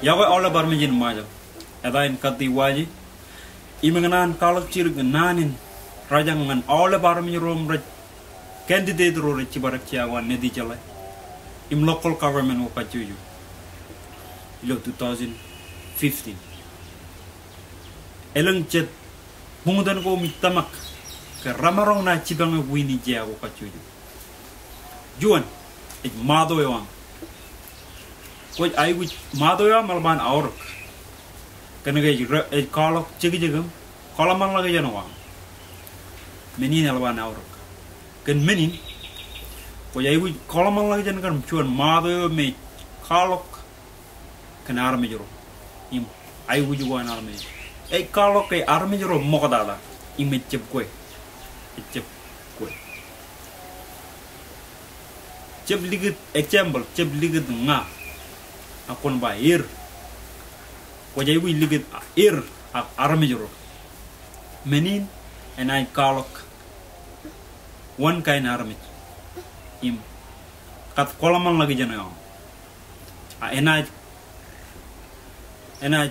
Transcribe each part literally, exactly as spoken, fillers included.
Iọkwe aolep armej in Ṃajeḷ. Eta in Kati Waje. Im ikōṇaan kwaḷọk jidik naan in rōjañ ñan aolep armej ro im rej candidate ro rej jipadik jea ko an Nitijeḷā im local government ko kajjojo ilo two thousand fifteen. Elōñ jet buñtōn ko im ij tōmak ke remaroñ naaj jipañ eok wiin in jea ko kajjojo. Juon, ej motto eo aṃ. Kwōj aikuj motto eo aṃ eḷap an aorōk. Kōnke ej re-, ej kwaḷọk jekjek im kōḷmānḷọkjeṇ ko aṃ. Men in eḷap an aorōk. Kōn men in, kwōj aikuj kōḷmānḷọkjeṇ kōn juon motto eo me ej kwaḷọk kōn armej ro im aikuj ko an armej ro. Ej kwaḷọk ke armej ro ṃoktata im ejjab kwe. Ejjab kwe. Jab likūt, example, jab likūt ña. Ak kwōn ba er. Kwōj aikuj likūt er ak armej ro. Men in enaaj kwaḷọk one kind armej im kōḷmānḷọkjeṇ eo aṃ. A, enaaj, enaaj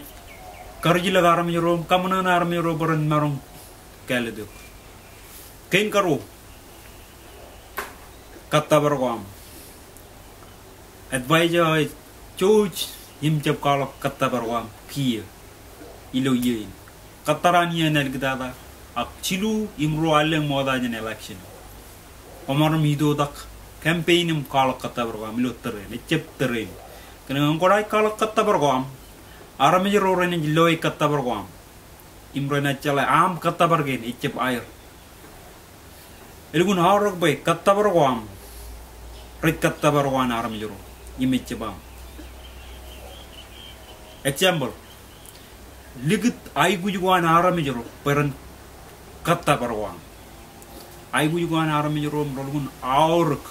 karujlōk armej ro, kaṃōṇōṇō armej ro bwe ren maroñ kāālōt eok. Kein karuo, kōttōpar ko aṃ. Advisor eo ej jouj im jab kwaḷọk kōttōpar ko aṃ kiiō ilo iiō in. Kōttar an iiō enaaj likūtata, ak jilu im ruo allōñ ṃokta jān election. Kwōmaroñ itoitak campaign im kwaḷọk kōttōpar ko aṃ ilo tōre in, ejjab tōre in. Kōnke ñe kwōnaaj kwaḷọk kōttōpar ko aṃ, armej ro renaaj loe kōttōpar ko aṃ im renaaj jeḷā aṃ kōttōpar kein, ejjab aer. Elukkuun aorōk bwe kōttōpar ko aṃ rej kōttōpar ko an armej ro im ejjab aṃ. Example, likūt aikuj ko an armej ro bwe ren kōttōpar ko aṃ. Aikuj ko an armej ro im relukkuun aorōk.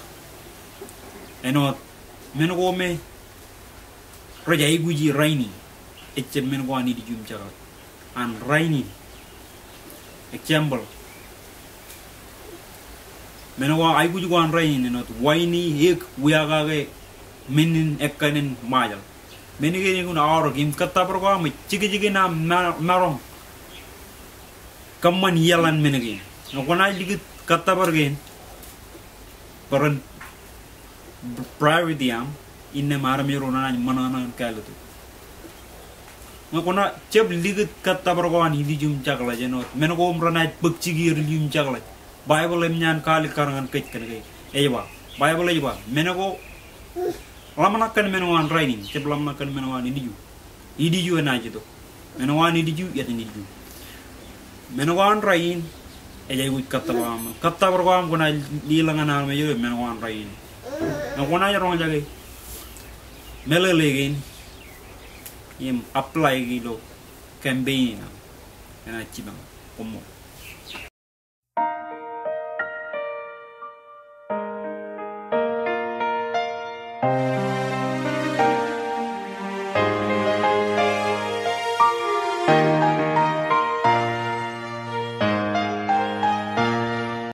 Āinwōt men ko me rej aikuji rainin, ejjab men ko an ilju im jekḷaj an rainin. Example, men ko aikuj ko an rainin āinwōt waini, ek, wiakake, men in ekkan in Ṃajeḷ. Men kein elukkuun aorōk im kōttōpar ko aṃ ej jekjekin aṃ ma-, maroñ kōṃṃan iaḷ an men kein. Ñe kwōnaaj likūt kōttōpar kein bwe ren priority aṃ, innām armej ro renaaj ṃōṇōṇō in kāālōt eok. Ñe kwōnaaj jab likūt kōttōpar ko an ilju im jekḷaj āinwōt men ko im renaaj bōk jikier ilju im jekḷaj. Baibōḷ eṃōj an kaalikkar ñan kōj kōnke ej ba, Baibōḷ ej ba, men ko ḷōmṇak kōn men ko an rainin, jab ḷōmṇak kōn men ko an ilju. Ilju enaaj itok. Men ko an ilju, etan ilju. Men ko an rainin ej aikuj kōttōpar ko aṃ. Kōttōpar ko aṃ kwōnaaj leḷọk ñan armej ro men ko an rainin. Ñe kwōnaaj roñjake meḷeḷe kein im apply ke ilo campaign in aṃ, enaaj jipañ. Koṃṃool.